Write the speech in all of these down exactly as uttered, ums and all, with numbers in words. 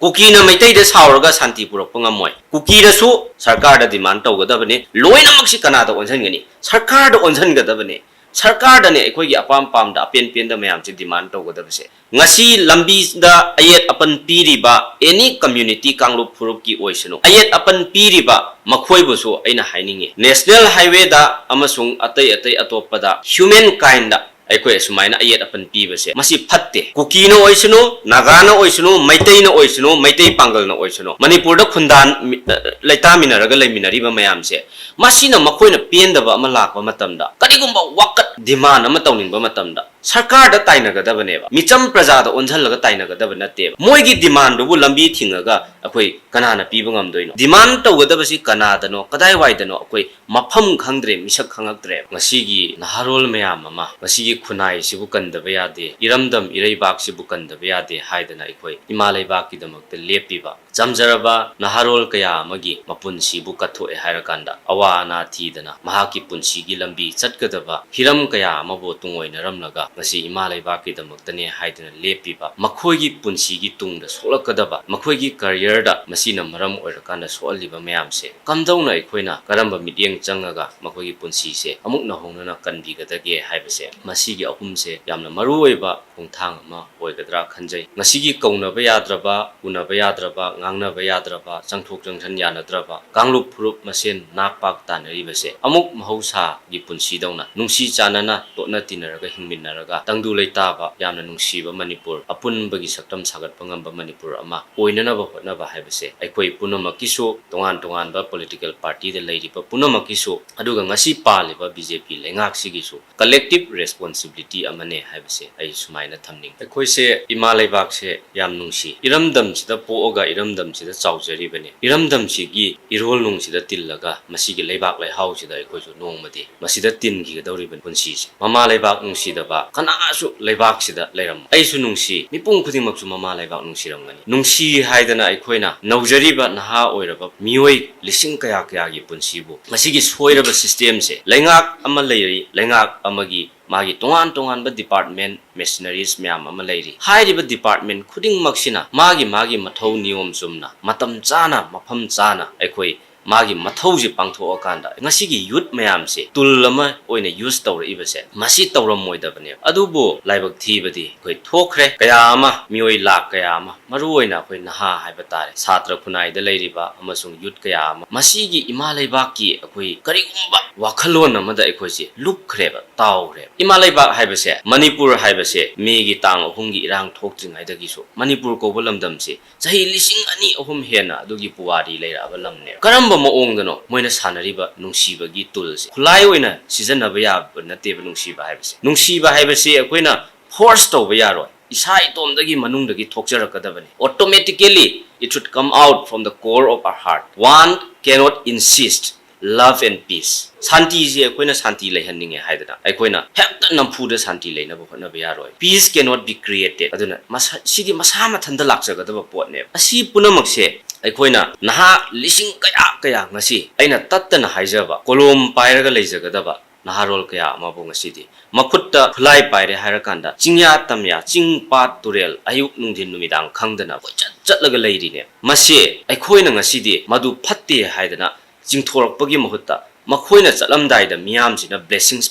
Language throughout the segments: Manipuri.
ꯀꯨꯀꯤꯅ ꯃꯩꯇꯩꯗ ꯁꯥꯎꯔꯒ ꯁꯥꯟꯇꯤ ꯄꯨꯔꯛꯄ ꯉꯝꯃꯣꯏ꯫ ꯀꯨꯀꯤꯅꯁꯨ ꯁꯔꯀꯥꯔꯗ demand ꯇꯧꯒꯗꯕꯅꯤ꯫ ꯂꯣꯏꯅꯃꯛꯁꯤ ꯀꯅꯥꯗ ꯑꯣꯟꯁꯤꯟꯒꯅꯤ? ꯁꯔꯀꯥꯔꯗ ꯑꯣꯟꯁꯤꯟꯒꯗꯕꯅꯤ꯫ ꯁꯔꯀꯥꯔꯗꯅꯦ ꯑꯩꯈꯣꯏꯒꯤ ꯑꯄꯥꯝ ꯄꯥꯝꯗ, ꯑꯄꯦꯟ ꯄꯦꯟꯗ ꯃꯌꯥꯝꯁꯦ demand ꯇꯧꯒꯗꯕꯁꯦ꯫ ꯉꯁꯤ ꯂꯝꯕꯤꯗ ꯑꯌꯦꯠ ꯑꯄꯟ ꯄꯤꯔꯤꯕ any community, ꯀꯥꯡꯂꯨꯞ ꯐꯨꯔꯨꯞꯀꯤ ꯑꯣꯏꯁꯅꯨ, ꯑꯌꯦꯠ ꯑꯄꯟ ꯄꯤꯔꯤꯕ ꯃꯈꯣꯏꯕꯨꯁꯨ ꯑꯩꯅ ꯍꯥꯏꯅꯤꯡꯉꯤ, national highwayꯗ ꯑꯃꯁꯨꯡ ꯑꯇꯩ ꯑꯇꯩ ꯑꯇꯣꯞꯄꯗ human kindꯗ ꯑꯩꯈꯣꯏ ꯑꯁꯨꯃꯥꯏꯅ ꯑꯌꯦꯠ ꯑꯄꯟ ꯄꯤꯕꯁꯦ, ꯃꯁꯤ ꯐꯠꯇꯦ꯫ ꯀꯨꯀꯤꯅ ꯑꯣꯏꯁꯅꯨ, ꯅꯥꯒꯥꯅ ꯑꯣꯏꯁꯅꯨ, ꯃꯩꯇꯩꯅ ꯑꯣꯏꯁꯅꯨ, ꯃꯩꯇꯩ ꯄꯥꯡꯒꯜꯅ ꯑꯣꯏꯁꯅꯨ, ꯃꯅꯤꯄꯨꯔꯗ ꯈꯨꯟꯗꯥꯟ ꯃꯤ-, ꯂꯩꯇꯥꯃꯤꯟꯅꯔꯒ ꯂꯩꯃꯤꯟꯅꯔꯤꯕ ꯃꯌꯥꯝꯁꯦ, ꯃꯁꯤꯅ ꯃꯈꯣꯏꯅ ꯄꯦꯟꯗꯕ ꯑꯃ ꯂꯥꯛꯄ ꯃꯇꯝꯗ, ꯀꯔꯤꯒꯨꯝꯕ ꯋꯥꯀꯠ, demand ꯑꯃ ꯇꯧꯅꯤꯡꯕ ꯃꯇꯝꯗ, ꯁꯔꯀꯥꯔꯗ ꯇꯥꯏꯅꯒꯗꯕꯅꯦꯕ, ꯃꯤꯆꯝ ꯄ꯭ꯔꯖꯥꯗ ꯑꯣꯟꯁꯤꯜꯂꯒ ꯇꯥꯏꯅꯒꯗꯕ ꯅꯠꯇꯦꯕ꯫ ꯃꯣꯏꯒꯤ demandꯗꯨꯕꯨ ꯂꯝꯕꯤ ꯊꯤꯡꯉꯒ ꯑꯩꯈꯣꯏ ꯀꯅꯥꯅ ꯄꯤꯕ ꯉꯝꯗꯣꯏꯅꯣ? Demand ꯇꯧꯒꯗꯕꯁꯤ ꯀꯅꯥꯗꯅꯣ, ꯀꯗꯥꯏꯋꯥꯏꯗꯅꯣ? ꯑꯩꯈꯣꯏ ꯃꯐꯝ ꯈꯪꯗ꯭ꯔꯦ, ꯃꯤꯁꯛ ꯈꯪꯉꯛꯇ꯭ꯔꯦ꯫ ꯉꯁꯤꯒꯤ ꯅꯍꯥꯔꯣꯜ ꯃꯌꯥꯝ ꯑꯃ, ꯉꯁꯤꯒꯤ ꯈꯨꯟꯅꯥꯏꯁꯤꯕꯨ ꯀꯟꯗꯕ ꯌꯥꯗꯦ, ꯏꯔꯝꯗꯝ ꯏꯔꯩꯕꯥꯛꯁꯤꯕꯨ ꯀꯟꯗꯕ ꯌꯥꯗꯦ ꯍꯥꯏꯗꯅ ꯑꯩꯈꯣꯏ ꯏꯃꯥ ꯂꯩꯕꯥꯛꯀꯤꯗꯃꯛꯇ ꯂꯦꯞꯄꯤꯕ ꯆꯝꯖꯔꯕ ꯅꯍꯥꯔꯣꯜ ꯀꯌꯥ ꯑꯃꯒꯤ ꯃꯄꯨꯟꯁꯤꯕꯨ ꯀꯠꯊꯣꯛꯑꯦ ꯍꯥꯏꯔꯀꯥꯟꯗ, ꯑꯋꯥ ꯑꯅꯥ ꯊꯤꯗꯅ ꯃꯍꯥꯛꯀꯤ ꯄꯨꯟꯁꯤꯒꯤ ꯂꯝꯕꯤ ꯆꯠꯀꯗꯕ ꯍꯤꯔꯝ ꯀꯌꯥ ꯑꯃꯕꯨ ꯇꯨꯡꯑꯣꯏꯅꯔꯝꯂꯒ ꯉꯁꯤ ꯏꯃꯥ ꯂꯩꯕꯥꯛꯀꯤꯗꯃꯛꯇꯅꯦ ꯍꯥꯏꯗꯨꯅ ꯂꯦꯞꯄꯤꯕ, ꯃꯈꯣꯏꯒꯤ ꯄꯨꯟꯁꯤꯒꯤ ꯇꯨꯡꯗ ꯁꯣꯛꯂꯛꯀꯗꯕ, ꯃꯈꯣꯏꯒꯤ careerꯗ ꯃꯁꯤꯅ ꯃꯔꯝ ꯑꯣꯏꯔꯀꯥꯟꯗ ꯁꯣꯛꯍꯜꯂꯤꯕ ꯃꯌꯥꯝꯁꯦ ꯀꯝꯗꯧꯅ ꯑꯩꯈꯣꯏꯅ ꯀꯔꯝꯕ ꯃꯤꯠꯌꯦꯡ ꯆꯪꯉꯒ ꯃꯈꯣꯏꯒꯤ ꯄꯨꯟꯁꯤꯁꯦ ꯑꯃꯨꯛ ꯅꯧꯍꯧꯅꯅ ꯀꯟꯕꯤꯒꯗꯒꯦ ꯍꯥꯏꯕꯁꯦ, ꯃꯁꯤꯒꯤ ꯑꯍꯨꯝꯁꯦ ꯌꯥꯝꯅ ꯃꯔꯨꯑꯣꯏꯕ ꯈꯣꯡꯊꯥꯡ ꯑꯃ ꯑꯣꯏꯒꯗ꯭ꯔꯥ ꯈꯟꯖꯩ꯫ ꯉꯁꯤꯒꯤ ꯀꯧꯅꯕ ꯌꯥꯗ꯭ꯔꯕ, ꯎꯅꯕ ꯌꯥꯗ꯭ꯔꯕ, ꯉꯥꯡꯅꯕ ꯌꯥꯗ꯭ꯔꯕ, ꯆꯪꯊꯣꯛ ꯆꯪꯁꯤꯟ ꯌꯥꯅꯗ꯭ꯔꯕ ꯀꯥꯡꯂꯨꯞ ꯐꯨꯔꯨꯞ ꯃꯁꯦꯟ ꯅꯥꯛ ꯄꯥꯛ ꯇꯥꯅꯔꯤꯕꯁꯦ ꯑꯃꯨꯛ ꯃꯍꯧꯁꯥꯒꯤ ꯄꯨꯟꯁꯤꯗꯧꯅ ꯅꯨꯡꯁꯤ ꯆꯥꯟꯅꯅ ꯇꯣꯠꯅ ꯇꯤꯟꯅꯔꯒ ꯍꯤꯡꯃꯤꯟꯅꯔꯒ ꯇꯪꯗꯨ ꯂꯩꯇꯥꯕ, ꯌꯥꯝꯅ ꯅꯨꯡꯁꯤꯕ ꯃꯅꯤꯄꯨꯔ, ꯑꯄꯨꯟꯕꯒꯤ ꯁꯛꯇꯝ ꯁꯥꯒꯠꯄ ꯉꯝꯕ ꯃꯅꯤꯄꯨꯔ ꯑꯃ ꯑꯣꯏꯅꯅꯕ ꯍꯣꯠꯅꯕ ꯍꯥꯏꯕꯁꯦ ꯑꯩꯈꯣꯏ ꯄꯨꯝꯅꯃꯛꯀꯤꯁꯨ, ꯇꯣꯉꯥꯟ ꯇꯣꯉꯥꯟꯕ political partyꯗ ꯂꯩꯔꯤꯕ ꯄꯨꯝꯅꯃꯛꯀꯤꯁꯨ, ꯑꯗꯨꯒ ꯉꯁꯤ ꯄꯥꯜꯂꯤꯕ BJP ꯂꯩꯉꯥꯛꯁꯤꯒꯤꯁꯨ collective responsibility ꯑꯃꯅꯦ ꯍꯥꯏꯕꯁꯦ ꯑꯩ ꯁꯨꯃꯥꯏꯅ ꯊꯝꯅꯤꯡꯉꯤ꯫ ꯑꯩꯈꯣꯏꯁꯦ ꯏꯃꯥ ꯂꯩꯕꯥꯛꯁꯦ ꯌꯥꯝ ꯅꯨꯡꯁꯤ꯫ ꯏꯔꯝꯗꯝꯁꯤꯗ ꯄꯣꯛꯑꯒ ꯏꯔꯝꯗꯝꯁꯤꯗ ꯆꯥꯎꯖꯔꯤꯕꯅꯤ꯫ ꯏꯔꯝꯗꯝꯁꯤꯒꯤ ꯏꯔꯣꯜ ꯅꯨꯡꯁꯤꯗ ꯇꯤꯜꯂꯒ ꯃꯁꯤꯒꯤ ꯂꯩꯕꯥꯛ ꯂꯩꯍꯥꯎꯁꯤꯗ ꯑꯩꯈꯣꯏꯁꯨ ꯅꯣꯡꯃꯗꯤ ꯃꯁꯤꯗ ꯇꯤꯟꯈꯤꯒꯗꯧꯔꯤꯕꯅꯤ ꯄꯨꯟꯁꯤꯁꯦ꯫ ꯃꯃꯥ ꯂꯩꯕꯥꯛ ꯅꯨꯡꯁꯤꯗꯕ ꯀꯅꯥꯁꯨ ꯂꯩꯕꯥꯛꯁꯤꯗ ꯂꯩꯔꯝꯃꯣꯏ꯫ ꯑꯩꯁꯨ ꯅꯨꯡꯁꯤ, ꯃꯤꯄꯨꯝ ꯈꯨꯗꯤꯡꯃꯛꯁꯨ ꯃꯃꯥ ꯂꯩꯕꯥꯛ ꯅꯨꯡꯁꯤꯔꯝꯒꯅꯤ꯫ ꯅꯨꯡꯁꯤ ꯍꯥꯏꯗꯅ ꯑꯩꯈꯣꯏꯅ ꯅꯧꯖꯔꯤꯕ ꯅꯍꯥ ꯑꯣꯏꯔꯕ ꯃꯤꯑꯣꯏ ꯂꯤꯁꯤꯡ ꯀꯌꯥ ꯀꯌꯥꯒꯤ ꯄꯨꯟꯁꯤꯕꯨ ꯃꯁꯤꯒꯤ ꯁꯣꯏꯔꯕ systemꯁꯦ, ꯂꯩꯉꯥꯛ ꯑꯃ ꯂꯩꯔꯤ, ꯂꯩꯉꯥꯛ ꯑꯃꯒꯤ ꯃꯥꯒꯤ ꯇꯣꯉꯥꯟ ꯇꯣꯉꯥꯟꯕ department, machineries ꯃꯌꯥꯝ ꯑꯃ ꯂꯩꯔꯤ꯫ ꯍꯥꯏꯔꯤꯕ department ꯈꯨꯗꯤꯡꯃꯛꯁꯤꯅ ꯃꯥꯒꯤ ꯃꯥꯒꯤ ꯃꯊꯧ ꯅꯤꯌꯣꯝ ꯆꯨꯝꯅ, ꯃꯇꯝ ꯆꯥꯅ, ꯃꯐꯝ ꯆꯥꯅ ꯑꯩꯈꯣꯏ ꯃꯥꯒꯤ ꯃꯊꯧꯁꯦ ꯄꯥꯡꯊꯣꯛꯑꯀꯥꯟꯗ ꯉꯁꯤꯒꯤ youth ꯃꯌꯥꯝꯁꯦ tool ꯑꯃ ꯑꯣꯏꯅ use ꯇꯧꯔꯛꯏꯕꯁꯦ ꯃꯁꯤ ꯇꯧꯔꯝꯃꯣꯏꯗꯕꯅꯦꯕ꯫ ꯑꯗꯨꯕꯨ ꯂꯥꯏꯕꯛ ꯊꯤꯕꯗꯤ ꯑꯩꯈꯣꯏ ꯊꯣꯛꯈ꯭ꯔꯦ꯫ ꯀꯌꯥ ꯑꯃ, ꯃꯤꯑꯣꯏ ꯂꯥꯛ ꯀꯌꯥ ꯑꯃ, ꯃꯔꯨꯑꯣꯏꯅ ꯑꯩꯈꯣꯏ ꯅꯍꯥ ꯍꯥꯏꯕ ꯇꯥꯔꯦ, ꯁꯥꯇ꯭ꯔ ꯈꯨꯟꯅꯥꯏꯗ ꯂꯩꯔꯤꯕ ꯑꯃꯁꯨꯡ youth ꯀꯌꯥ ꯑꯃ ꯃꯁꯤꯒꯤ ꯏꯃꯥ ꯂꯩꯕꯥꯛꯀꯤ ꯑꯩꯈꯣꯏ ꯀꯔꯤꯒꯨꯝꯕ ꯋꯥꯈꯜꯂꯣꯟ ꯑꯃꯗ ꯑꯩꯈꯣꯏꯁꯦ ꯂꯨꯞꯈ꯭ꯔꯦꯕ, ꯇꯥꯎꯈ꯭ꯔꯦꯕ꯫ ꯏꯃꯥ ꯂꯩꯕꯥꯛ ꯍꯥꯏꯕꯁꯦ, ꯃꯅꯤꯄꯨꯔ ꯍꯥꯏꯕꯁꯦ ꯃꯦꯒꯤ ꯇꯥꯡ ꯑꯍꯨꯝꯒꯤ ꯏꯔꯥꯡ ꯊꯣꯛꯇ꯭ꯔꯤꯉꯩꯗꯒꯤꯁꯨ ꯃꯅꯤꯄꯨꯔ ꯀꯧꯕ ꯂꯝꯗꯝꯁꯤ ꯆꯍꯤ ꯂꯤꯁꯤꯡ ꯑꯅꯤ ꯑꯍꯨꯝ ꯍꯦꯟꯅ ꯑꯗꯨꯒꯤ ꯄꯨꯋꯥꯔꯤ ꯂꯩꯔꯛꯑꯕ ꯂꯝꯅꯦꯕ꯫ ꯀꯔꯝꯕ ꯃꯑꯣꯡꯗꯅꯣ ꯃꯣꯏꯅ ꯁꯥꯟꯅꯔꯤꯕ ꯅꯨꯡꯁꯤꯕꯒꯤ toolꯁꯦ? ꯈꯨꯠꯂꯥꯏ ꯑꯣꯏꯅ ꯁꯤꯖꯤꯟꯅꯕ ꯌꯥꯕ ꯅꯠꯇꯦꯕ ꯅꯨꯡꯁꯤꯕ ꯍꯥꯏꯕꯁꯦ꯫ ꯅꯨꯡꯁꯤꯕ ꯍꯥꯏꯕꯁꯤ ꯑꯩꯈꯣꯏꯅ force ꯇꯧꯕ ꯌꯥꯔꯣꯏ, ꯏꯁꯥ ꯏꯇꯣꯝꯗꯒꯤ ꯃꯅꯨꯡꯗꯒꯤ ꯊꯣꯛꯆꯔꯛꯀꯗꯕꯅꯤ꯫ Automatically it should come out from the core of our heart. One cannot insist love and peace. ꯁꯥꯟꯇꯤꯁꯤ ꯑꯩꯈꯣꯏꯅ ꯁꯥꯟꯇꯤ ꯂꯩꯍꯟꯅꯤꯡꯉꯦ ꯍꯥꯏꯗꯅ ꯑꯩꯈꯣꯏꯅ ꯍꯦꯛꯇ ꯅꯝꯐꯨꯗ ꯁꯥꯟꯇꯤ ꯂꯩꯅꯕ ꯍꯣꯠꯅꯕ ꯌꯥꯔꯣꯏ꯫ Peace cannot be created. ꯑꯗꯨꯅ ꯃꯁꯥ, ꯁꯤꯗꯤ ꯃꯁꯥ ꯃꯊꯟꯇ ꯂꯥꯛꯆꯒꯗꯕ ꯄꯣꯠꯅꯦꯕ꯫ ꯑꯁꯤ ꯄꯨꯝꯅꯃꯛꯁꯦ ꯑꯩꯈꯣꯏꯅ ꯅꯍꯥ ꯂꯤꯁꯤꯡ ꯀꯌꯥ ꯀꯌꯥ, ꯉꯁꯤ ꯑꯩꯅ ꯇꯠꯇꯅ ꯍꯥꯏꯖꯕ, ꯀꯣꯂꯣꯝ ꯄꯥꯏꯔꯒ ꯂꯩꯖꯒꯗꯕ ꯅꯍꯥꯔꯣꯜ ꯀꯌꯥ ꯑꯃꯕꯨ ꯉꯁꯤꯗꯤ ꯃꯈꯨꯠꯇ ꯈꯨꯠꯂꯥꯏ ꯄꯥꯏꯔꯦ ꯍꯥꯏꯔꯀꯥꯟꯗ ꯆꯤꯡꯌꯥ ꯇꯝꯌꯥ, ꯆꯤꯡ ꯄꯥꯠ ꯇꯨꯔꯦꯜ, ꯑꯌꯨꯛ ꯅꯨꯡꯊꯤꯟ ꯅꯨꯃꯤꯗꯥꯡ ꯈꯪꯗꯅ ꯀꯣꯏꯆꯠ ꯆꯠꯂꯒ ꯂꯩꯔꯤꯅꯦ꯫ ꯃꯁꯤ ꯑꯩꯈꯣꯏꯅ ꯉꯁꯤꯗꯤ ꯃꯗꯨ ꯐꯠꯇꯦ ꯍꯥꯏꯗꯅ ꯆꯤꯡꯊꯣꯔꯛꯄꯒꯤ ꯃꯍꯨꯠꯇ ꯃꯈꯣꯏꯅ ꯆꯠꯂꯝꯗꯥꯏꯗ ꯃꯤꯌꯥꯝꯁꯤꯅ blessings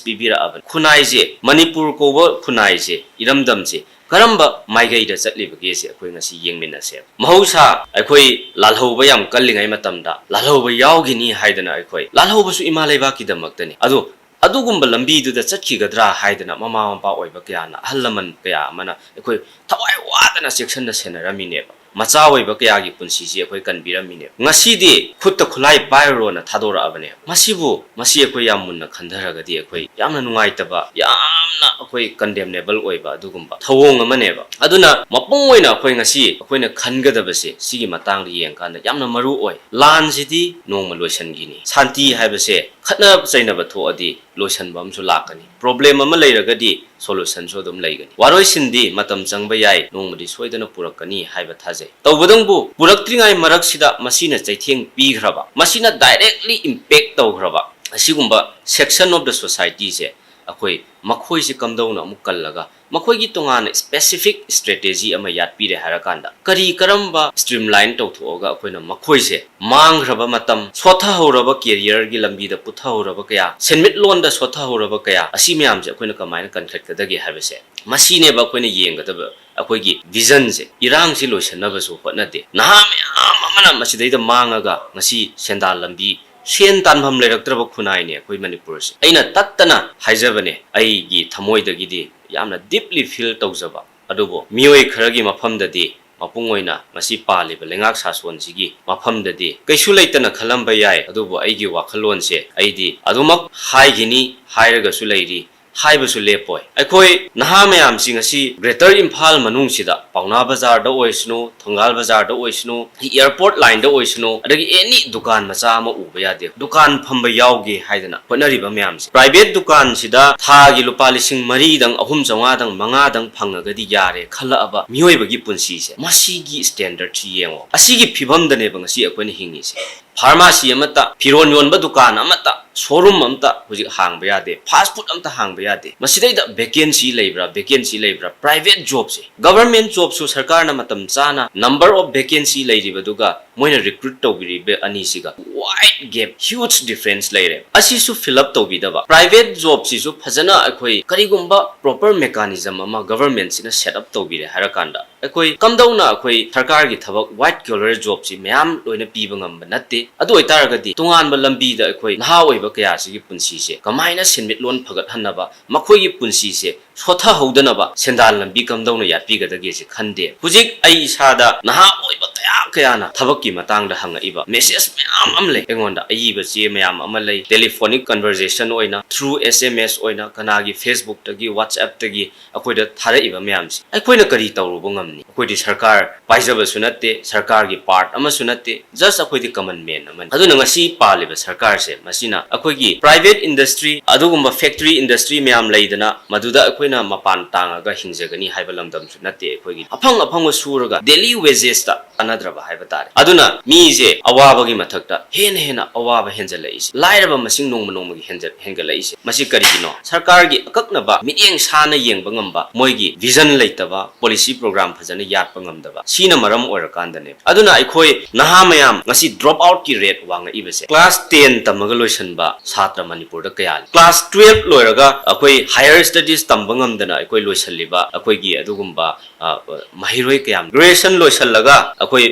ꯄꯤꯕꯤꯔꯛꯑꯕꯅꯤ꯫ ꯈꯨꯟꯅꯥꯏꯁꯦ, ꯃꯅꯤꯄꯨꯔ ꯀꯧꯕ ꯈꯨꯟꯅꯥꯏꯁꯦ, ꯏꯔꯝꯗꯝꯁꯦ ꯀꯔꯝꯕ ꯃꯥꯏꯀꯩꯗ ꯆꯠꯂꯤꯕꯒꯦꯁꯦ ꯑꯩꯈꯣꯏ ꯉꯁꯤ ꯌꯦꯡꯃꯤꯟꯅꯁꯦꯕ꯫ ꯃꯍꯧꯁꯥ ꯑꯩꯈꯣꯏ ꯂꯥꯜꯍꯧꯕ ꯌꯥꯝ ꯀꯜꯂꯤꯉꯩ ꯃꯇꯝꯗ ꯂꯥꯜꯍꯧꯕ ꯌꯥꯎꯈꯤꯅꯤ ꯍꯥꯏꯗꯅ ꯑꯩꯈꯣꯏ, ꯂꯥꯜꯍꯧꯕꯁꯨ ꯏꯃꯥ ꯂꯩꯕꯥꯛꯀꯤꯗꯃꯛꯇꯅꯤ꯫ ꯑꯗꯣ ꯑꯗꯨꯒꯨꯝꯕ ꯂꯝꯕꯤꯗꯨꯗ ꯆꯠꯈꯤꯒꯗ꯭ꯔꯥ ꯍꯥꯏꯗꯅ ꯃꯃꯥ ꯃꯄꯥ ꯑꯣꯏꯕ ꯀꯌꯥꯅ, ꯑꯍꯜ ꯂꯃꯟ ꯀꯌꯥ ꯑꯃꯅ ꯑꯩꯈꯣꯏ ꯊꯋꯥꯏ ꯋꯥꯗꯅ ꯆꯦꯛꯁꯤꯟꯅ ꯁꯦꯟꯅꯔꯝꯃꯤꯅꯦꯕ꯫ ꯃꯆꯥ ꯑꯣꯏꯕ ꯀꯌꯥꯒꯤ ꯄꯨꯟꯁꯤꯁꯤ ꯑꯩꯈꯣꯏ ꯀꯟꯕꯤꯔꯝꯃꯤꯅꯦꯕ꯫ ꯉꯁꯤꯗꯤ ꯈꯨꯠꯇ ꯈꯨꯠꯂꯥꯏ ꯄꯥꯏꯔꯨꯔꯣꯅ ꯊꯥꯗꯣꯔꯛꯑꯕꯅꯦꯕ꯫ ꯃꯁꯤꯕꯨ, ꯃꯁꯤ ꯑꯩꯈꯣꯏ ꯌꯥꯝ ꯃꯨꯟꯅ ꯈꯟꯊꯔꯒꯗꯤ ꯑꯩꯈꯣꯏ ꯌꯥꯝꯅ ꯅꯨꯡꯉꯥꯏꯇꯕ, ꯌꯥꯝꯅ ꯑꯩꯈꯣꯏ condemnable ꯑꯣꯏꯕ ꯑꯗꯨꯒꯨꯝꯕ ꯊꯧꯑꯣꯡ ꯑꯃꯅꯦꯕ꯫ ꯑꯗꯨꯅ ꯃꯄꯨꯡ ꯑꯣꯏꯅ ꯑꯩꯈꯣꯏ ꯉꯁꯤ ꯑꯩꯈꯣꯏꯅ ꯈꯟꯒꯗꯕꯁꯦ ꯁꯤꯒꯤ ꯃꯇꯥꯡꯗ ꯌꯦꯡꯀꯥꯟꯗ ꯌꯥꯝꯅ ꯃꯔꯨ ꯑꯣꯏ꯫ ꯂꯥꯟꯁꯤꯗꯤ ꯅꯣꯡꯃ ꯂꯣꯏꯁꯤꯟꯈꯤꯅꯤ꯫ ꯁꯥꯟꯇꯤ ꯍꯥꯏꯕꯁꯦ ꯈꯠꯅ ꯆꯩꯅꯕ ꯊꯣꯛꯑꯗꯤ ꯂꯣꯏꯁꯤꯟꯕ ꯑꯃꯁꯨ ꯂꯥꯛꯀꯅꯤ꯫ Problem ꯑꯃ ꯂꯩꯔꯒꯗꯤ solution ꯁꯨ ꯑꯗꯨꯝ ꯂꯩꯒꯅꯤ꯫ ꯋꯥꯔꯣꯏꯁꯤꯟꯗꯤ ꯃꯇꯝ ꯆꯪꯕ ꯌꯥꯏ, ꯅꯣꯡꯃꯗꯤ ꯁꯣꯏꯗꯅ ꯄꯨꯔꯛꯀꯅꯤ ꯍꯥꯏꯕ ꯊꯥꯖꯩ꯫ ꯇꯧꯕꯇꯕꯨ ꯄꯨꯔꯛꯇ꯭ꯔꯤꯉꯩ ꯃꯔꯛꯁꯤꯗ ꯃꯁꯤꯅ ꯆꯩꯊꯦꯡ ꯄꯤꯈ꯭ꯔꯕ, ꯃꯁꯤꯅ directly impact ꯇꯧꯈ꯭ꯔꯕ ꯑꯁꯤꯒꯨꯝꯕ section of the society ꯁꯦ ꯑꯩꯈꯣꯏ ꯃꯈꯣꯏꯁꯦ ꯀꯝꯗꯧꯅ ꯑꯃꯨꯛ ꯀꯜꯂꯒ ꯃꯈꯣꯏꯒꯤ ꯇꯣꯉꯥꯟꯅ specific strategy ꯑꯃ ꯌꯥꯠꯄꯤꯔꯦ ꯍꯥꯏꯔꯀꯥꯟꯗ, ꯀꯔꯤ ꯀꯔꯝꯕ streamline ꯇꯧꯊꯣꯛꯑꯒ ꯑꯩꯈꯣꯏꯅ ꯃꯈꯣꯏꯁꯦ ꯃꯥꯡꯈ꯭ꯔꯕ ꯃꯇꯝ, ꯁꯣꯠꯊꯍꯧꯔꯕ careerꯒꯤ ꯂꯝꯕꯤꯗ ꯄꯨꯊꯍꯧꯔꯕ ꯀꯌꯥ, ꯁꯦꯟꯃꯤꯠꯂꯣꯟꯗ ꯁꯣꯠꯊꯍꯧꯔꯕ ꯀꯌꯥ, ꯑꯁꯤ ꯃꯌꯥꯝꯁꯦ ꯑꯩꯈꯣꯏꯅ ꯀꯃꯥꯏꯅ ꯀꯟꯈꯠꯀꯗꯒꯦ ꯍꯥꯏꯕꯁꯦ, ꯃꯁꯤꯅꯦꯕ ꯑꯩꯈꯣꯏꯅ ꯌꯦꯡꯒꯗꯕ ꯑꯩꯈꯣꯏꯒꯤ visionꯁꯦ꯫ ꯏꯔꯥꯡꯁꯤ ꯂꯣꯏꯁꯤꯟꯅꯕꯁꯨ ꯍꯣꯠꯅꯗꯦ꯫ ꯅꯍꯥ ꯃꯌꯥꯝ ꯑꯃꯅ ꯃꯁꯤꯗꯩꯗ ꯃꯥꯡꯉꯒ ꯉꯁꯤ ꯁꯦꯟꯗꯥꯟ ꯂꯝꯕꯤ, ꯁꯦꯟ ꯇꯥꯟꯐꯝ ꯂꯩꯔꯛꯇ꯭ꯔꯕ ꯈꯨꯟꯅꯥꯏꯅꯦ ꯑꯩꯈꯣꯏ ꯃꯅꯤꯄꯨꯔꯁꯦ꯫ ꯑꯩꯅ ꯇꯠꯇꯅ ꯍꯥꯏꯖꯕꯅꯦ, ꯑꯩꯒꯤ ꯊꯃꯣꯏꯗꯒꯤꯗꯤ ꯌꯥꯝꯅ deeply feel ꯇꯧꯖꯕ꯫ ꯑꯗꯨꯕꯨ ꯃꯤꯑꯣꯏ ꯈꯔꯒꯤ ꯃꯐꯝꯗꯗꯤ, ꯃꯄꯨꯡ ꯑꯣꯏꯅ ꯃꯁꯤ ꯄꯥꯜꯂꯤꯕ ꯂꯩꯉꯥꯛ ꯁꯥꯁꯣꯟꯁꯤꯒꯤ ꯃꯐꯝꯗꯗꯤ ꯀꯩꯁꯨ ꯂꯩꯇꯅ ꯈꯜꯂꯝꯕ ꯌꯥꯏ꯫ ꯑꯗꯨꯕꯨ ꯑꯩꯒꯤ ꯋꯥꯈꯜꯂꯣꯟꯁꯦ ꯑꯩꯗꯤ ꯑꯗꯨꯃꯛ ꯍꯥꯏꯈꯤꯅꯤ ꯍꯥꯏꯔꯒꯁꯨ ꯂꯩꯔꯤ, ꯍꯥꯏꯕꯁꯨ ꯂꯦꯞꯄꯣꯏ꯫ ꯑꯩꯈꯣꯏ ꯅꯍꯥ ꯃꯌꯥꯝꯁꯤ ꯉꯁꯤ Greater ꯏꯝꯐꯥꯜ ꯃꯅꯨꯡꯁꯤꯗ, ꯄꯥꯎꯅꯥ ꯕꯖꯥꯔꯗ ꯑꯣꯏꯁꯅꯨ, ꯊꯪꯒꯥꯜ ꯕꯖꯥꯔꯗ ꯑꯣꯏꯁꯅꯨ, airport lineꯗ ꯑꯣꯏꯁꯅꯨ, ꯑꯗꯒꯤ any ꯗꯨꯀꯥꯟ ꯃꯆꯥ ꯑꯃ ꯎꯕ ꯌꯥꯗꯦ꯫ ꯗꯨꯀꯥꯟ ꯐꯝꯕ ꯌꯥꯎꯒꯦ ꯍꯥꯏꯗꯅ ꯍꯣꯠꯅꯔꯤꯕ ꯃꯌꯥꯝꯁꯦ, private ꯗꯨꯀꯥꯟꯁꯤꯗ ꯊꯥꯒꯤ ꯂꯨꯄꯥ ꯂꯤꯁꯤꯡ ꯃꯔꯤꯗꯪ, ꯑꯍꯨꯝ ꯆꯥꯝꯃꯉꯥꯗꯪ, ꯃꯉꯥꯗꯪ ꯐꯪꯉꯒꯗꯤ ꯌꯥꯔꯦ ꯈꯜꯂꯛꯑꯕ ꯃꯤꯑꯣꯏꯕꯒꯤ ꯄꯨꯟꯁꯤꯁꯦ, ꯃꯁꯤꯒꯤ standardꯁꯤ ꯌꯦꯡꯉꯣ꯫ ꯑꯁꯤꯒꯤ ꯐꯤꯕꯝꯗꯅꯦꯕ ꯉꯁꯤ ꯑꯩꯈꯣꯏꯅ ꯍꯤꯡꯉꯤꯁꯦ꯫ Pharmacy ꯑꯃꯠꯇ, ꯐꯤꯔꯣꯟ ꯌꯣꯟꯕ ꯗꯨꯀꯥꯟ ꯑꯃꯠꯇ, showroom ꯑꯃꯠꯇ ꯍꯧꯖꯤꯛ ꯍꯥꯡꯕ ꯌꯥꯗꯦ, fast food ꯑꯃꯠꯇ ꯍꯥꯡꯕ ꯌꯥꯗꯦ꯫ ꯃꯁꯤꯗꯩꯗ vacancy ꯂꯩꯕ꯭ꯔꯥ, vacancy ꯂꯩꯕ꯭ꯔꯥ? Private jobꯁꯦ, government jobꯁꯨ ꯁꯔꯀꯥꯔꯅ ꯃꯇꯝ ꯆꯥꯅ number of vacancy ꯂꯩꯔꯤꯕꯗꯨꯒ ꯃꯣꯏꯅ recruit ꯇꯧꯕꯤꯔꯤꯕ ꯑꯅꯤꯁꯤꯒ wide gap, huge difference ꯂꯩꯔꯦ꯫ ꯑꯁꯤꯁꯨ fill up ꯇꯧꯕꯤꯗꯕ, private jobꯁꯤꯁꯨ ꯐꯖꯅ ꯑꯩꯈꯣꯏ ꯀꯔꯤꯒꯨꯝꯕ proper mechanism ꯑꯃ governmentꯁꯤꯅ set up ꯇꯧꯕꯤꯔꯦ ꯍꯥꯏꯔꯀꯥꯟꯗ, ꯑꯩꯈꯣꯏ ꯀꯝꯗꯧꯅ ꯑꯩꯈꯣꯏ ꯁꯔꯀꯥꯔꯒꯤ ꯊꯕꯛ, white collar jobꯁꯤ ꯃꯌꯥꯝ ꯂꯣꯏꯅ ꯄꯤꯕ ꯉꯝꯕ ꯅꯠꯇꯦ꯫ ꯑꯗꯨ ꯑꯣꯏꯇꯥꯔꯒꯗꯤ ꯇꯣꯉꯥꯟꯕ ꯂꯝꯕꯤꯗ ꯑꯩꯈꯣꯏ ꯅꯍꯥ ꯑꯣꯏꯕ ꯀꯌꯥꯁꯤꯒꯤ ꯄꯨꯟꯁꯤꯁꯦ ꯀꯃꯥꯏꯅ ꯁꯦꯟꯃꯤꯠꯂꯣꯟ ꯐꯒꯠꯍꯟꯅꯕ, ꯃꯈꯣꯏꯒꯤ ꯄꯨꯟꯁꯤꯁꯦ ꯁꯣꯠꯊꯍꯧꯗꯅꯕ ꯁꯦꯟꯗꯥꯟ ꯂꯝꯕꯤ ꯀꯝꯗꯧꯅ ꯌꯥꯠꯄꯤꯒꯗꯒꯦꯁꯦ ꯈꯟꯗꯦ꯫ ꯍꯧꯖꯤꯛ ꯑꯩ ꯏꯁꯥꯗ ꯅꯍꯥ ꯑꯣꯏꯕ ꯀꯌꯥ ꯀꯌꯥꯅ ꯊꯕꯛꯀꯤ ꯃꯇꯥꯡꯗ ꯍꯪꯉꯛꯏꯕ message ꯃꯌꯥꯝ ꯑꯃ ꯂꯩ, ꯑꯩꯉꯣꯟꯗ ꯑꯏꯕ ꯆꯦ ꯃꯌꯥꯝ ꯑꯃ ꯂꯩ, telephonic conversation ꯑꯣꯏꯅ, through S M S ꯑꯣꯏꯅ, ꯀꯅꯥꯒꯤ Facebookꯇꯒꯤ, WhatsAppꯇꯒꯤ ꯑꯩꯈꯣꯏꯗ ꯊꯥꯔꯛꯏꯕ ꯃꯌꯥꯝꯁꯦ꯫ ꯑꯩꯈꯣꯏꯅ ꯀꯔꯤ ꯇꯧꯔꯨꯕ ꯉꯝꯅꯤ? ꯑꯩꯈꯣꯏꯗꯤ ꯁꯔꯀꯥꯔ ꯄꯥꯏꯖꯕꯁꯨ ꯅꯠꯇꯦ, ꯁꯔꯀꯥꯔꯒꯤ part ꯑꯃꯁꯨ ꯅꯠꯇꯦ, just ꯑꯩꯈꯣꯏꯗꯤ common man ꯑꯃꯅꯤ꯫ ꯑꯗꯨꯅ ꯉꯁꯤ ꯄꯥꯜꯂꯤꯕ ꯁꯔꯀꯥꯔꯁꯦ, ꯃꯁꯤꯅ ꯑꯩꯈꯣꯏꯒꯤ private industry, ꯑꯗꯨꯒꯨꯝꯕ factory industry ꯃꯌꯥꯝ ꯂꯩꯗꯅ, ꯃꯗꯨꯗ ꯑꯩꯈꯣꯏꯅ ꯃꯄꯥꯟ ꯇꯥꯡꯉꯒ ꯍꯤꯡꯖꯒꯅꯤ ꯍꯥꯏꯕ ꯂꯝꯗꯝꯁꯨ ꯅꯠꯇꯦ꯫ ꯑꯩꯈꯣꯏꯒꯤ ꯑꯐꯪ ꯑꯐꯪꯕ ꯁꯨꯔꯒ daily wagesꯇ ꯀꯥꯟꯅꯗ꯭ꯔꯕ ꯍꯥꯏꯕ ꯇꯥꯔꯦ꯫ ꯑꯗꯨꯅ ꯃꯤꯁꯦ ꯑꯋꯥꯕꯒꯤ ꯃꯊꯛꯇ ꯍꯦꯟꯅ ꯍꯦꯟꯅ ꯑꯋꯥꯕ ꯍꯦꯟꯖꯜꯂꯛꯏꯁꯦ, ꯂꯥꯏꯔꯕ ꯃꯁꯤꯡ ꯅꯣꯡꯃ ꯅꯣꯡꯃꯒꯤ ꯍꯦꯟꯖ-, ꯍꯦꯟꯒꯠꯂꯛꯏꯁꯦ, ꯃꯁꯤ ꯀꯔꯤꯒꯤꯅꯣ? ꯁꯔꯀꯥꯔꯒꯤ ꯑꯀꯛꯅꯕ ꯃꯤꯠꯌꯦꯡ ꯁꯥꯅ ꯌꯦꯡꯕ ꯉꯝꯕ, ꯃꯣꯏꯒꯤ vision ꯂꯩꯇꯕ, policy program ꯐꯖꯅ ꯌꯥꯠꯄ ꯉꯝꯗꯕ, ꯁꯤꯅ ꯃꯔꯝ ꯑꯣꯏꯔꯀꯥꯟꯗꯅꯦ꯫ ꯑꯗꯨꯅ ꯑꯩꯈꯣꯏ ꯅꯍꯥ ꯃꯌꯥꯝ ꯉꯁꯤ drop outꯀꯤ rate ꯋꯥꯡꯉꯛꯏꯕꯁꯦ, class ten ꯇꯝꯃꯒ ꯂꯣꯏꯁꯤꯟꯕ ꯁꯥꯇ꯭ꯔ ꯃꯅꯤꯄꯨꯔꯗ ꯀꯌꯥ ꯂꯩ? Class twelve ꯂꯣꯏꯔꯒ ꯑꯩꯈꯣꯏ higher studies ꯇꯝꯕ ꯉꯝꯗꯅ ꯑꯩꯈꯣꯏ ꯂꯣꯏꯁꯤꯜꯂꯤꯕ ꯑꯩꯈꯣꯏꯒꯤ ꯑꯗꯨꯒꯨꯝꯕ, ꯑ, ꯃꯍꯩꯔꯣꯏ ꯀꯌꯥ, graduation ꯂꯣꯏꯁꯤꯜꯂꯒ ꯑꯩꯈꯣꯏ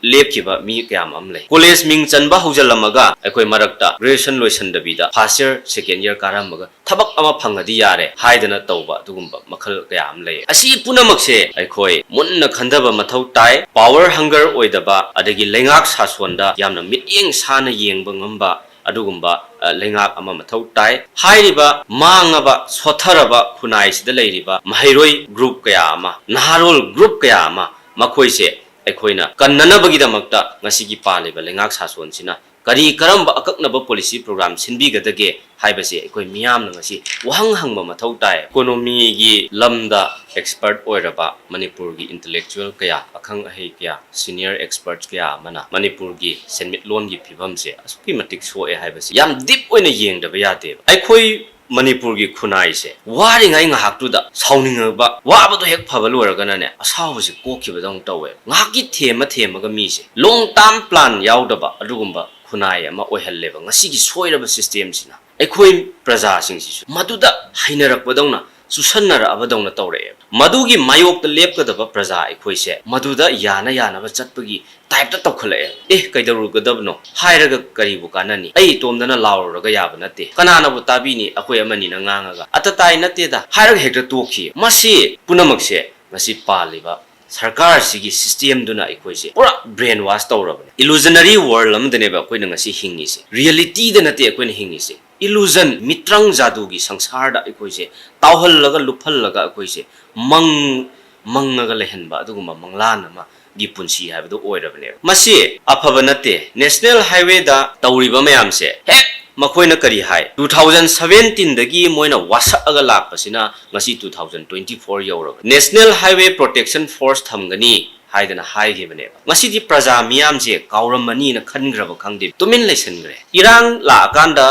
ꯂꯦꯞꯈꯤꯕ ꯃꯤ ꯀꯌꯥ ꯑꯃ ꯂꯩ꯫ College ꯃꯤꯡ ꯆꯟꯕ ꯍꯧꯖꯤꯜꯂꯝꯃꯒ ꯑꯩꯈꯣꯏ ꯃꯔꯛꯇ graduation ꯂꯣꯏꯁꯤꯟꯗꯕꯤꯗ first year, second year ꯀꯥꯔꯝꯃꯒ ꯊꯕꯛ ꯑꯃ ꯐꯪꯉꯗꯤ ꯌꯥꯔꯦ ꯍꯥꯏꯗꯅ ꯇꯧꯕ ꯑꯗꯨꯒꯨꯝꯕ ꯃꯈꯜ ꯀꯌꯥ ꯑꯃ ꯂꯩ꯫ ꯑꯁꯤ ꯄꯨꯝꯅꯃꯛꯁꯦ ꯑꯩꯈꯣꯏ ꯃꯨꯟꯅ ꯈꯟꯊꯕ ꯃꯊꯧ ꯇꯥꯏ꯫ Power hunger ꯑꯣꯏꯗꯕ, ꯑꯗꯒꯤ ꯂꯩꯉꯥꯛ ꯁꯥꯁꯣꯟꯗ ꯌꯥꯝꯅ ꯃꯤꯠꯌꯦꯡ ꯁꯥꯅ ꯌꯦꯡꯕ ꯉꯝꯕ ꯑꯗꯨꯒꯨꯝꯕ, ꯑ, ꯂꯩꯉꯥꯛ ꯑꯃ ꯃꯊꯧ ꯇꯥꯏ꯫ ꯍꯥꯏꯔꯤꯕ ꯃꯥꯡꯉꯕ, ꯁꯣꯠꯊꯔꯕ ꯈꯨꯟꯅꯥꯏꯁꯤꯗ ꯂꯩꯔꯤꯕ ꯃꯍꯩꯔꯣꯏ group ꯀꯌꯥ ꯑꯃ, ꯅꯍꯥꯔꯣꯜ group ꯀꯌꯥ ꯑꯃ, ꯃꯈꯣꯏꯁꯦ ꯑꯩꯈꯣꯏꯅ ꯀꯟꯅꯅꯕꯒꯤꯗꯃꯛꯇ ꯉꯁꯤꯒꯤ ꯄꯥꯜꯂꯤꯕ ꯂꯩꯉꯥꯛ ꯁꯥꯁꯣꯟꯁꯤꯅ ꯀꯔꯤ ꯀꯔꯝꯕ ꯑꯀꯛꯅꯕ policy program ꯁꯤꯟꯕꯤꯒꯗꯒꯦ ꯍꯥꯏꯕꯁꯦ ꯑꯩꯈꯣꯏ ꯃꯤꯌꯥꯝꯅ ꯉꯁꯤ ꯋꯥꯍꯪ ꯍꯪꯕ ꯃꯊꯧ ꯇꯥꯏ꯫ Economyꯒꯤ ꯂꯝꯗ expert ꯑꯣꯏꯔꯕ ꯃꯅꯤꯄꯨꯔꯒꯤ intellectual ꯀꯌꯥ, ꯑꯈꯪ ꯑꯍꯩ ꯀꯌꯥ, senior experts ꯀꯌꯥ ꯑꯃꯅ ꯃꯅꯤꯄꯨꯔꯒꯤ ꯁꯦꯟꯃꯤꯠꯂꯣꯟꯒꯤ ꯐꯤꯕꯝꯁꯦ ꯑꯁꯨꯛꯀꯤ ꯃꯇꯤꯛ ꯁꯣꯛꯑꯦ ꯍꯥꯏꯕꯁꯤ ꯌꯥꯝ deep ꯑꯣꯏꯅ ꯌꯦꯡꯗꯕ ꯌꯥꯗꯦꯕ꯫ ꯑꯩꯈꯣꯏ ꯃꯅꯤꯄꯨꯔꯒꯤ ꯈꯨꯟꯅꯥꯏꯁꯦ ꯋꯥꯔꯤꯉꯩ ꯉꯥꯏꯍꯥꯛꯇꯨꯗ ꯁꯥꯎꯅꯤꯡꯉꯕ, ꯋꯥꯕꯗꯣ ꯍꯦꯛ ꯐꯕ ꯂꯣꯏꯔꯒꯅꯅꯦ, ꯑꯁꯥꯎꯕꯁꯦ ꯀꯣꯛꯈꯤꯕꯗꯧꯅ ꯇꯧꯋꯦ꯫ ꯉꯥꯏꯍꯥꯛꯀꯤ ꯊꯦꯝꯃ ꯊꯦꯝꯃꯒ ꯃꯤꯁꯦ long term plan ꯌꯥꯎꯗꯕ ꯑꯗꯨꯒꯨꯝꯕ ꯈꯨꯟꯅꯥꯏ ꯑꯃ ꯑꯣꯏꯍꯜꯂꯦꯕ ꯉꯁꯤꯒꯤ ꯁꯣꯏꯔꯕ systemꯁꯤꯅ꯫ ꯑꯩꯈꯣꯏ ꯄ꯭ꯔꯖꯥꯁꯤꯡꯁꯤꯁꯨ ꯃꯗꯨꯗ ꯍꯩꯅꯔꯛꯄꯗꯧꯅ, ꯆꯨꯁꯟꯅꯔꯛꯑꯕꯗꯧꯅ ꯇꯧꯔꯛꯑꯦꯕ꯫ ꯃꯗꯨꯒꯤ ꯃꯥꯌꯣꯛꯇ ꯂꯦꯞꯀꯗꯕ ꯄ꯭ꯔꯖꯥ ꯑꯩꯈꯣꯏꯁꯦ ꯃꯗꯨꯗ ꯌꯥꯅ ꯌꯥꯅꯕ ꯆꯠꯄꯒꯤ typeꯇ ꯇꯧꯈꯠꯂꯛꯑꯦ꯫ "ꯑꯦ, ꯀꯩꯗꯧꯔꯨꯒꯗꯕꯅꯣ? ꯍꯥꯏꯔꯒ ꯀꯔꯤꯕꯨ ꯀꯥꯟꯅꯅꯤ? ꯑꯩ ꯏꯇꯣꯝꯗꯅ ꯂꯥꯎꯔꯨꯔꯒ ꯌꯥꯕ ꯅꯠꯇꯦ꯫ ꯀꯅꯥꯅꯕꯨ ꯇꯥꯕꯤꯅꯤ? ꯑꯩꯈꯣꯏ ꯑꯃꯅꯤꯅ ꯉꯥꯡꯉꯒ ꯑꯇ ꯇꯥꯏ ꯅꯠꯇꯦꯗ" ꯍꯥꯏꯔꯒ ꯍꯦꯛꯇ ꯇꯣꯛꯈꯤ꯫ ꯃꯁꯤ ꯄꯨꯝꯅꯃꯛꯁꯦ ꯉꯁꯤ ꯄꯥꯜꯂꯤꯕ ꯁꯔꯀꯥꯔꯁꯤꯒꯤ systemꯗꯨꯅ ꯑꯩꯈꯣꯏꯁꯦ ꯄꯨꯔꯥ brainwash ꯇꯧꯔꯕꯅꯦ꯫ Illusionary world ꯑꯃꯗꯅꯦꯕ ꯑꯩꯈꯣꯏꯅ ꯉꯁꯤ ꯍꯤꯡꯉꯤꯁꯦ꯫ Realityꯗ ꯅꯠꯇꯦ ꯑꯩꯈꯣꯏꯅ ꯍꯤꯡꯉꯤꯁꯦ꯫ Illusion, ꯃꯤꯇ꯭ꯔꯪ ꯖꯥꯗꯨꯒꯤ ꯁꯪꯁꯥꯔꯗ ꯑꯩꯈꯣꯏꯁꯦ ꯇꯥꯎꯍꯜꯂꯒ, ꯂꯨꯞꯍꯜꯂꯒ ꯑꯩꯈꯣꯏꯁꯦ ꯃꯪ, ꯃꯪꯉꯒ ꯂꯩꯍꯟꯕ ꯑꯗꯨꯒꯨꯝꯕ ꯃꯪꯂꯥꯟ ꯑꯃꯒꯤ ꯄꯨꯟꯁꯤ ꯍꯥꯏꯕꯗꯨ ꯑꯣꯏꯔꯕꯅꯦꯕ꯫ ꯃꯁꯤ ꯑꯐꯕ ꯅꯠꯇꯦ꯫ National Highwayꯗ ꯇꯧꯔꯤꯕ ꯃꯌꯥꯝꯁꯦ ꯍꯦꯛ ꯃꯈꯣꯏꯅ ꯀꯔꯤ ꯍꯥꯏ? Two thousand seventeenꯗꯒꯤ ꯃꯣꯏꯅ ꯋꯥꯁꯛꯑꯒ ꯂꯥꯛꯄꯁꯤꯅ ꯉꯁꯤ two thousand twenty four ꯌꯧꯔꯕꯅꯤ꯫ National Highway Protection Force ꯊꯝꯒꯅꯤ ꯍꯥꯏꯗꯅ ꯍꯥꯏꯈꯤꯕꯅꯦꯕ꯫ ꯉꯁꯤꯗꯤ ꯄ꯭ꯔꯖꯥ ꯃꯤꯌꯥꯝꯁꯦ ꯀꯥꯎꯔꯝꯃꯅꯤꯅ ꯈꯟꯈ꯭ꯔꯕ ꯈꯪꯗꯦ, ꯇꯨꯃꯤꯟ ꯂꯩꯁꯤꯟꯈ꯭ꯔꯦ꯫ ꯏꯔꯥꯡ ꯂꯥꯛꯑꯀꯥꯟꯗ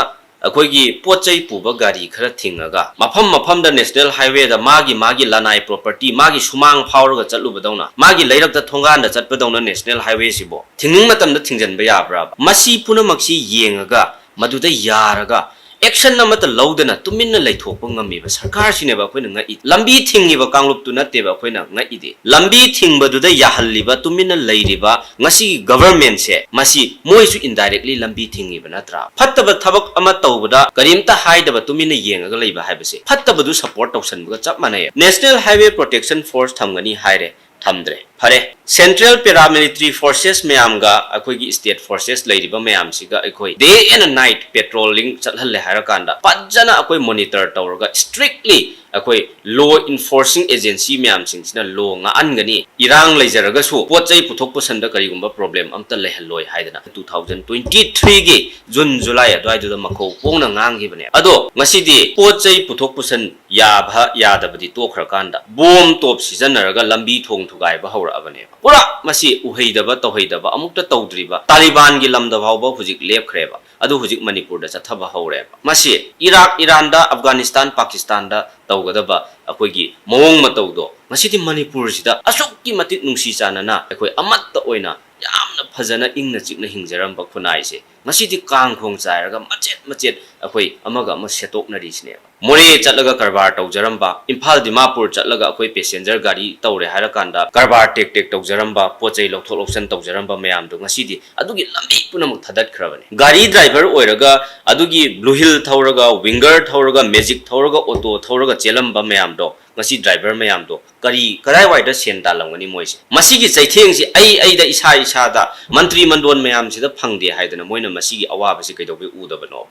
ꯑꯩꯈꯣꯏꯒꯤ ꯄꯣꯠ ꯆꯩ ꯄꯨꯕ ꯒꯥꯔꯤ ꯈꯔ ꯊꯤꯡꯉꯒ ꯃꯐꯝ ꯃꯐꯝꯗ ꯅꯦꯁꯅꯦꯜ ꯍꯥꯏꯋꯦꯗ ꯃꯥꯒꯤ ꯃꯥꯒꯤ ꯂꯅꯥꯏ ꯄ꯭ꯔꯣꯄꯔꯇꯤ, ꯃꯥꯒꯤ ꯁꯨꯃꯥꯡ ꯐꯥꯎꯔꯒ ꯆꯠꯂꯨꯕꯗꯧꯅ, ꯃꯥꯒꯤ ꯂꯩꯔꯛꯇ ꯊꯣꯡꯒꯥꯟꯗ ꯆꯠꯄꯗꯧꯅ ꯅꯦꯁꯅꯦꯜ ꯍꯥꯏꯋꯦꯁꯤꯕꯨ ꯊꯤꯡꯅꯤꯡ ꯃꯇꯝꯗ ꯊꯤꯡꯖꯤꯟꯕ ꯌꯥꯕ꯭ꯔꯥꯕ? ꯃꯁꯤ ꯄꯨꯝꯅꯃꯛꯁꯤ ꯌꯦꯡꯉꯒ, ꯃꯗꯨꯗ ꯌꯥꯔꯒ, ꯑꯦꯛꯁꯟ ꯑꯃꯠꯇ ꯂꯧꯗꯅ ꯇꯨꯃꯤꯟꯅ ꯂꯩꯊꯣꯛꯄ ꯉꯝꯃꯤꯕ ꯁꯔꯀꯥꯔꯁꯤꯅꯦꯕ ꯑꯩꯈꯣꯏꯅ ꯉꯛꯏ꯫ ꯂꯝꯕꯤ ꯊꯤꯡꯉꯤꯕ ꯀꯥꯡꯂꯨꯞꯇꯨ ꯅꯠꯇꯦꯕ ꯑꯩꯈꯣꯏꯅ ꯉꯛꯏꯗꯤ, ꯂꯝꯕꯤ ꯊꯤꯡꯕꯗꯨꯗ ꯌꯥꯍꯜꯂꯤꯕ, ꯇꯨꯃꯤꯟꯅ ꯂꯩꯔꯤꯕ ꯉꯁꯤꯒꯤ ꯒꯚꯔꯟꯃꯦꯟꯁꯦ, ꯃꯁꯤ ꯃꯣꯏꯁꯨ ꯏꯟꯗꯥꯏꯔꯦꯛꯂꯤ ꯂꯝꯕꯤ ꯊꯤꯡꯉꯤꯕ ꯅꯠꯇ꯭ꯔꯥ? ꯐꯠꯇꯕ ꯊꯕꯛ ꯑꯃ ꯇꯧꯕꯗ ꯀꯔꯤꯝꯇ ꯍꯥꯏꯗꯕ ꯇꯨꯃꯤꯟꯅ ꯌꯦꯡꯉꯒ ꯂꯩꯕ ꯍꯥꯏꯕꯁꯦ ꯐꯠꯇꯕꯗꯨ ꯁꯄꯣꯔꯠ ꯇꯧꯁꯟꯕꯒ ꯆꯞ ꯃꯥꯟꯅꯩ꯫ ꯅꯦꯁꯅꯦꯜ ꯍꯥꯏꯋꯦ ꯄ꯭ꯔꯣꯇꯦꯛꯁꯟ ꯐꯣꯔꯁ ꯊꯝꯒꯅꯤ ꯍꯥꯏꯔꯦ, ꯊꯝꯗ꯭ꯔꯦ꯫ ꯐꯔꯦ, ꯁꯦꯟꯇ꯭ꯔꯦꯜ ꯄꯦꯔꯥꯃꯤꯂꯤꯇꯔꯤ ꯐꯣꯔꯁꯦꯁ ꯃꯌꯥꯝꯒ ꯑꯩꯈꯣꯏꯒꯤ ꯁ꯭ꯇꯦꯠ ꯐꯣꯔꯁꯦꯁ ꯂꯩꯔꯤꯕ ꯃꯌꯥꯝꯁꯤꯒ ꯑꯩꯈꯣꯏ day and night patrolling ꯆꯠꯍꯜꯂꯦ ꯍꯥꯏꯔꯀꯥꯟꯗ, ꯐꯖꯅ ꯑꯩꯈꯣꯏ ꯃꯣꯅꯤꯇꯔ ꯇꯧꯔꯒ, ꯏꯁꯇ꯭ꯔꯤꯛꯂꯤ ꯑꯩꯈꯣꯏ ꯂꯣ ꯏꯟꯐꯣꯔꯁꯤꯡ ꯑꯦꯖꯦꯟꯁꯤ ꯃꯌꯥꯝꯁꯤꯡꯁꯤꯅ ꯂꯣ ꯉꯥꯛꯍꯟꯒꯅꯤ꯫ ꯏꯔꯥꯡ ꯂꯩꯖꯔꯒꯁꯨ ꯄꯣꯠ ꯆꯩ ꯄꯨꯊꯣꯛ ꯄꯨꯁꯟꯗ ꯀꯔꯤꯒꯨꯝꯕ ꯄ꯭ꯔꯣꯕ꯭ꯂꯦꯝ ꯑꯝꯇ ꯂꯩꯍꯜꯂꯣꯏ ꯍꯥꯏꯗꯅ two thousand twenty three ꯒꯤ ꯖꯨꯟ ꯖꯨꯂꯥꯏ ꯑꯗꯨꯋꯥꯏꯗꯨꯗ ꯃꯈꯧ ꯄꯣꯡꯅ ꯉꯥꯡꯈꯤꯕꯅꯦ꯫ ꯑꯗꯣ ꯉꯁꯤꯗꯤ ꯄꯣꯠ ꯆꯩ ꯄꯨꯊꯣꯛ ꯄꯨꯁꯟ ꯌꯥꯕ ꯌꯥꯗꯕꯗꯤ ꯇꯣꯛꯈ꯭ꯔꯀꯥꯟꯗ, ꯕꯣꯝ ꯇꯣꯞ ꯁꯤꯖꯤꯟꯅꯔꯒ ꯂꯝꯕꯤ ꯊꯣꯡ ꯊꯨꯒꯥꯏꯕ ꯍꯧꯔꯛꯑꯕꯅꯦꯕ꯫ ꯄꯨꯔꯥ ꯃꯁꯤ ꯎꯍꯩꯗꯕ ꯇꯧꯍꯩꯗꯕ ꯑꯃꯨꯛꯇ ꯇꯧꯗ꯭ꯔꯤꯕ ꯇꯥꯂꯤꯕꯥꯟꯒꯤ ꯂꯝꯗ ꯐꯥꯎꯕ ꯍꯧꯖꯤꯛ ꯂꯦꯞꯈ꯭ꯔꯦꯕ꯫ ꯑꯗꯨ ꯍꯧꯖꯤꯛ ꯃꯅꯤꯄꯨꯔꯗ ꯆꯠꯊꯕ ꯍꯧꯔꯦꯕ꯫ ꯃꯁꯤ ꯏꯔꯥꯛ, ꯏꯔꯥꯟꯗ, ꯑꯐꯒꯥꯅꯤꯁꯇꯥꯟ, ꯄꯥꯀꯤꯁꯇꯥꯟꯗ ꯇꯧꯒꯗꯕ ꯑꯩꯈꯣꯏꯒꯤ ꯃꯑꯣꯡ ꯃꯇꯧꯗꯣ ꯉꯁꯤꯗꯤ ꯃꯅꯤꯄꯨꯔꯁꯤꯗ ꯑꯁꯨꯛꯀꯤ ꯃꯇꯤꯛ ꯅꯨꯡꯁꯤ ꯆꯥꯟꯅꯅ ꯑꯩꯈꯣꯏ ꯑꯃꯠꯇ ꯑꯣꯏꯅ ꯌꯥꯝꯅ ꯐꯖꯅ ꯏꯪꯅ ꯆꯤꯛꯅ ꯍꯤꯡꯖꯔꯝꯕ ꯈꯨꯟꯅꯥꯏꯁꯦ ꯉꯁꯤꯗꯤ ꯀꯥꯡ ꯈꯣꯡ ꯆꯥꯏꯔꯒ ꯃꯆꯦꯠ ꯃꯆꯦꯠ ꯑꯩꯈꯣꯏ ꯑꯃꯒ ꯑꯃ ꯁꯦꯠꯇꯣꯛꯅꯔꯤꯁꯤꯅꯦꯕ꯫ ꯃꯣꯔꯦ ꯆꯠꯂꯒ ꯀꯔꯕꯥꯔ ꯇꯧꯖꯔꯝꯕ, ꯏꯝꯐꯥꯜ ꯗꯤꯃꯥꯄꯨꯔ ꯆꯠꯂꯒ ꯑꯩꯈꯣꯏ ꯄꯦꯁꯦꯟꯖꯔ ꯒꯥꯔꯤ ꯇꯧꯔꯦ ꯍꯥꯏꯔꯀꯥꯟꯗ ꯀꯔꯕꯥꯔ ꯇꯦꯛ ꯇꯦꯛ ꯇꯧꯖꯔꯝꯕ, ꯄꯣꯠ ꯆꯩ ꯂꯧꯊꯣꯛ ꯂꯧꯁꯤꯟ ꯇꯧꯖꯔꯝꯕ ꯃꯌꯥꯝꯗꯣ ꯉꯁꯤꯗꯤ ꯑꯗꯨꯒꯤ ꯂꯝꯕꯤ ꯄꯨꯝꯅꯃꯛ ꯊꯥꯗꯠꯈ꯭ꯔꯕꯅꯤ꯫ ꯒꯥꯔꯤ ꯗ꯭ꯔꯥꯏꯚꯔ ꯑꯣꯏꯔꯒ ꯑꯗꯨꯒꯤ ꯕ꯭ꯂꯨ ꯍꯤꯜ ꯊꯧꯔꯒ, ꯋꯤꯡꯒꯔ ꯊꯧꯔꯒ, ꯃꯦꯖꯤꯛ ꯊꯧꯔꯒ, ꯑꯣꯇꯣ ꯊꯧꯔꯒ ꯆꯦꯜꯂꯝꯕ ꯃꯌꯥꯝꯗꯣ ꯉꯁꯤ ꯗ꯭ꯔꯥꯏꯚꯔ ꯃꯌꯥꯝꯗꯣ ꯀꯔꯤ, ꯀꯗꯥꯏꯋꯥꯏꯗ ꯁꯦꯟ ꯇꯥꯜꯂꯝꯒꯅꯤ ꯃꯣꯏꯁꯦ? ꯃꯁꯤꯒꯤ ꯆꯩꯊꯦꯡꯁꯤ ꯑꯩ, ꯑꯩꯗ, ꯏꯁꯥ ꯏꯁꯥꯗ, ꯃꯟꯇ꯭ꯔꯤ ꯃꯟꯗꯣꯟ ꯃꯌꯥꯝꯁꯤꯗ ꯐꯪꯗꯦ ꯍꯥꯏꯗꯅ ꯃꯣꯏꯅ ꯃꯁꯤꯒꯤ ꯑꯋꯥꯕꯁꯤ ꯀꯩꯗꯧꯕꯩ ꯎꯗꯕꯅꯣ?